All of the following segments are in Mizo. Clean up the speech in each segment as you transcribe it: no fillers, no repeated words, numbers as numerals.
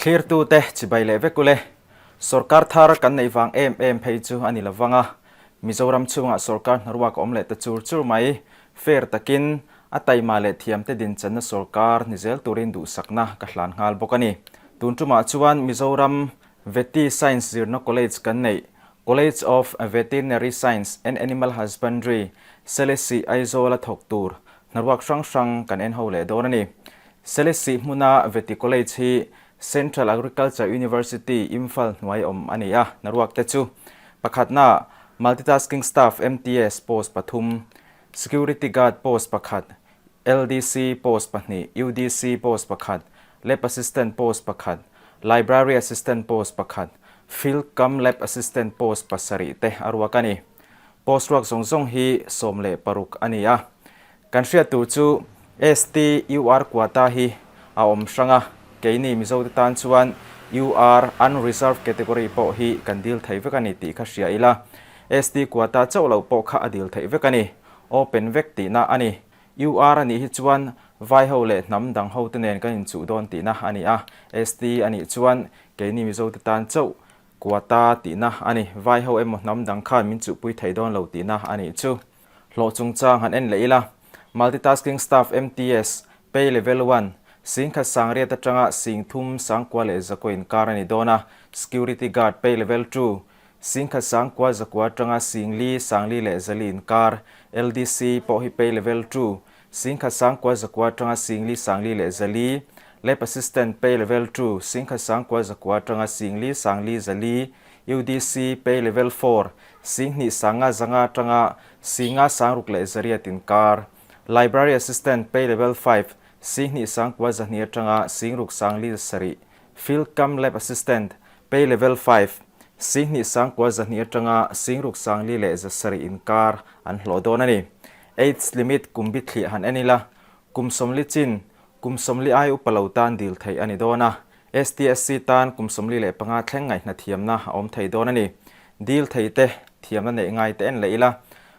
Thlirtute chibai leh vek ule. Sorkar thar kan neih vang em em phei chu a ni lo vang a. Mizoram chhungah sorkar hnaruak a awm leh ta chur chur mai. Fair takin a taima leh thiamte dinchanna sorkar ni zel turin duhsakna ka hlan nghal bawk a ni. Tun tumah chuan Mizoram Vety Science zirna college kan neih College of Veterinary Science and Animal Husbandry, Selesih Aizawl-a thawk tur hnaruak hrang hrang kan en ho leh dawn a ni. Selesih hmuna Vety College hi Central Agriculture University, Imphal hnuai awm a ni a, hnaruak te chu pakhatna Multitasking Staff, MTS, post pathum, Security Guard post pakhat, LDC post pahnih, UDC post pakhat, Lab Assistant post pakhat, Library Assistant post pakhat, Field cum Lab Assistant post pasarih te a ruak a ni. Post ruak zawng zawng hi 16 a ni a. Kan hriat tur chu ST UR quota hi a awm hrang a, keini Mizote tan chuan UR Unreserved category pawh hi kan dil thei vek a ni tih kha hria ila. ST quota chauh loh pawh kha a dil theih vek a ni. Open vek tihna a ni. UR a nih hi chuan vai ho leh hnam dang ho te nen kan inchuh dawn tihna a ni a. ST a nih chuan keini Mizo te tan chauh quota tihna a ni. Vai ho emaw hnam dang khan min chuhpui thei dawn lo tihna a nih chu. Hlawh chungchang han en leh ila. Multitasking Staff, MTS, Pay Level One, 10,000 sangriat atanga 3000 sangkua leh zakua inkar a ni dawn a. Security Guard, Pay Level Two, 10,000 sangkua zakua atanga 4000 sangli leh zali inkar, LDC, pawh hi Pay Level Two, 10,000 sangkua zakua atanga 4000 sangli leh zali, Lab Assistant, Pay Level Two, 10,000 sangkua zakua atanga 4000 sangli zali, UDC, Pay Level Four, 2000 sanga zanga atanga 50 sangruk leh zariat inkar, Library Assistant, Pay Level Five, 2000 sangkua zahnih atanga 6000 sangli zasarih, Field cum Lab Assistant, Pay Level Five, 2000 sangkua zahnih atanga 6000 sangli leh zasarih inkar an hlawh dawn a ni. Age limit kum bithliah han en ila, kum 40 chin, kum 40 ai upa lo tan dil theih a ni dawn a. STSC tan kum 45 thleng ngaihna thiamna a awm thei dawn a ni. Dil thei te, thiamna neih ngai te en leh ila,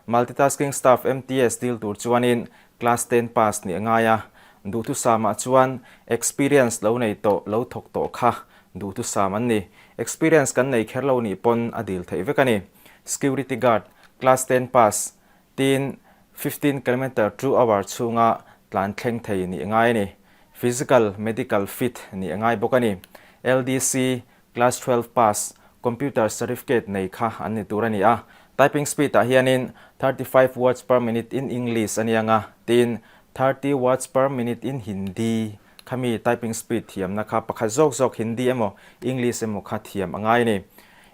Multitasking Staff, MTS, dil tur chuanin Class ten pass nih a ngai a, duhthusamah chuan experience lo nei tawh lo thawk tawh kha duhthusam an ni. Experience kan nei kher lo nih pawn a dil theih vek a ni. Security guard, class ten pass, tin 15 kilometer two hour chhunga tlan thleng thei nih a ngai a ni. Physical, medical fit nih a ngai bawk a ni. LDC, Class 12 pass, computer certificate nei kha an ni tur a ni a. Typing speed ah hianin 35 words per minute in English a nia nga, tin 30 words per minute in Hindi khami typing speed thiamna kha pakhat zawk zawk Hindi emaw English emaw kha thiam a ngai a ni.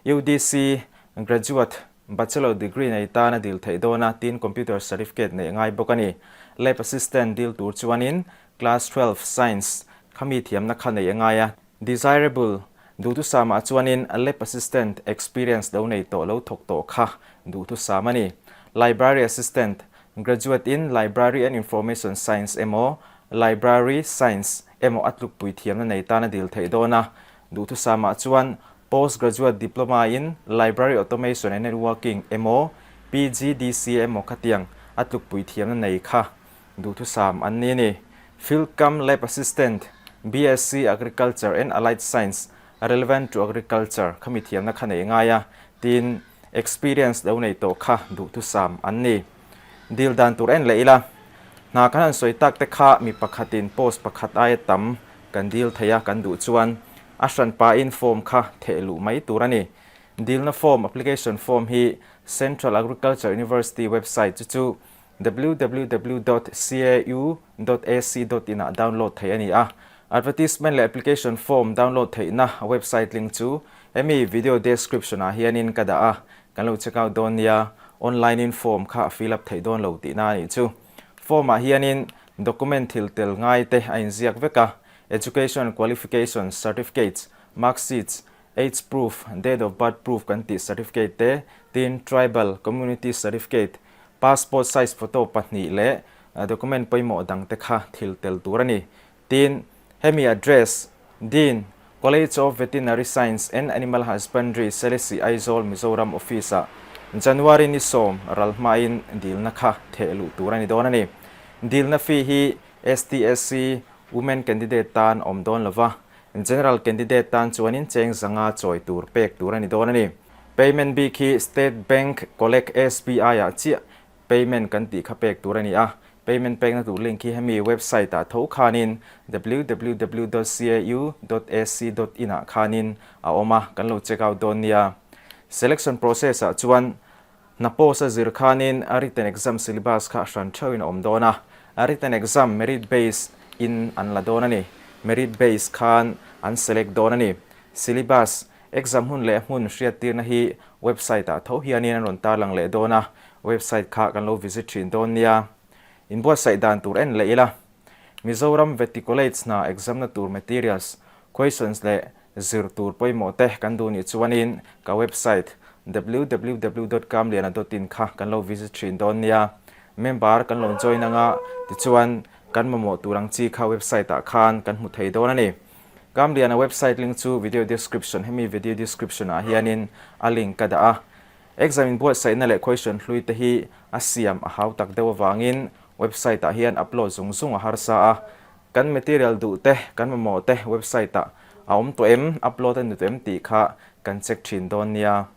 UDC graduate bachelor degree nei tan a dil theih dawn a, tin computer certificate neih a ngai bawk a ni. Lab assistant dil tur chuanin class 12 science khami thiamna kha neih a ngai a. Desirable, Duhthusam ah chuanin Lab Assistant experience lo nei tawh lo thawk tawh kha duhthusam a ni. Library Assistant, Graduate in Library and Information Science emaw Library Science emaw a tlukpui thiamna nei tan a dil theih dawn a. Duhthusam ah chuan Post Graduate Diploma in Library Automation and Networking emaw PGDC emaw khatiang a tlukpui thiamna nei kha Duhthusam an ni a ni. Field cum Lab Assistant, BSc Agriculture and Allied Science, relevant to Agriculture, khami thiamna kha nei ngai a, tin experience lo nei tawh kha duhthusam an ni. Dil dan tur en leh ila, hna kan han sawi tak te kha mi pakhatin post pakhat aia tam kan dil thei a kan duh chuan a hranpain form kha theh luh mai tur a ni. Dilna form, application form, hi Central Agriculture University website chu chu www dot cau dot ac dot in ah download theih a ni a. Advertisement leh application form download theihna website link chu hemi video description ah hianin ka dah a, kan lo check out dawn nia. Online in form kha a fill up theih dawn lo tihna a nih chu. Form ah hianin document thil tel ngai te a inziak vek a, education qualifications certificates, mark sheets, Age proof, date of birth proof kan tih certificate te, tin tribal community certificate, passport size photo pahnih leh document pawimawh dang te kha thil tel tur a ni. Tin, hemi address, Dean, College of Veterinary Science and Animal Husbandry, Selesih, Aizawl, Mizoram Office-ah January ni 10 ral hmain dilna kha theh luh tur a ni dawn a ni. Dilna fee hi STSC Women candidate tan awm dawn lova. General candidate tan chuanin cheng 500 chawi tur pek tur a ni dawn a ni. Payment bik hi State Bank Collect SBI ah chiah payment kan tih kha pek tur a ni a. Payment pekna tur link hi hemi website ah tho khanin www dot cau dot ac dot in ah khanin a awm a, kan lo check out dawn nia. Selection process ah chuan Hna post a zir khanin a written exam syllabus kha a hran theuhin a awm dawn a, a written exam merit base in an la dawn a ni. Merit base khan an select dawn a ni. Syllabus, exam hun leh hmun hriattirna hi website ah tho hianin an rawn tarlang leh dawn a, website kha kan lo visit thin dawn nia. Inbuatsaih dan tur en leh ila. Mizoram Vety College hna exam na tur materials, questions leh zir tur pawimawh te kan duh nih chuanin ka website www dot kamliana dot in kha kan lo visit thin dawn nia. Member kan lo join anga tichuan kan mamawh tur ang chi kha website ah khan kan hmu thei dawn a ni. Kamliana website link chu video description hemi video description ah hianin a link ka dah a. Exam inbuatsaihna leh question hlui te hi a siam a hau tak deuh avangin website ah hian upload zung zung a harsa a, kan material duh te, kan mamawh te website ah a awm tawh em, upload a ni tawh em tih kha kan check thin dawn nia.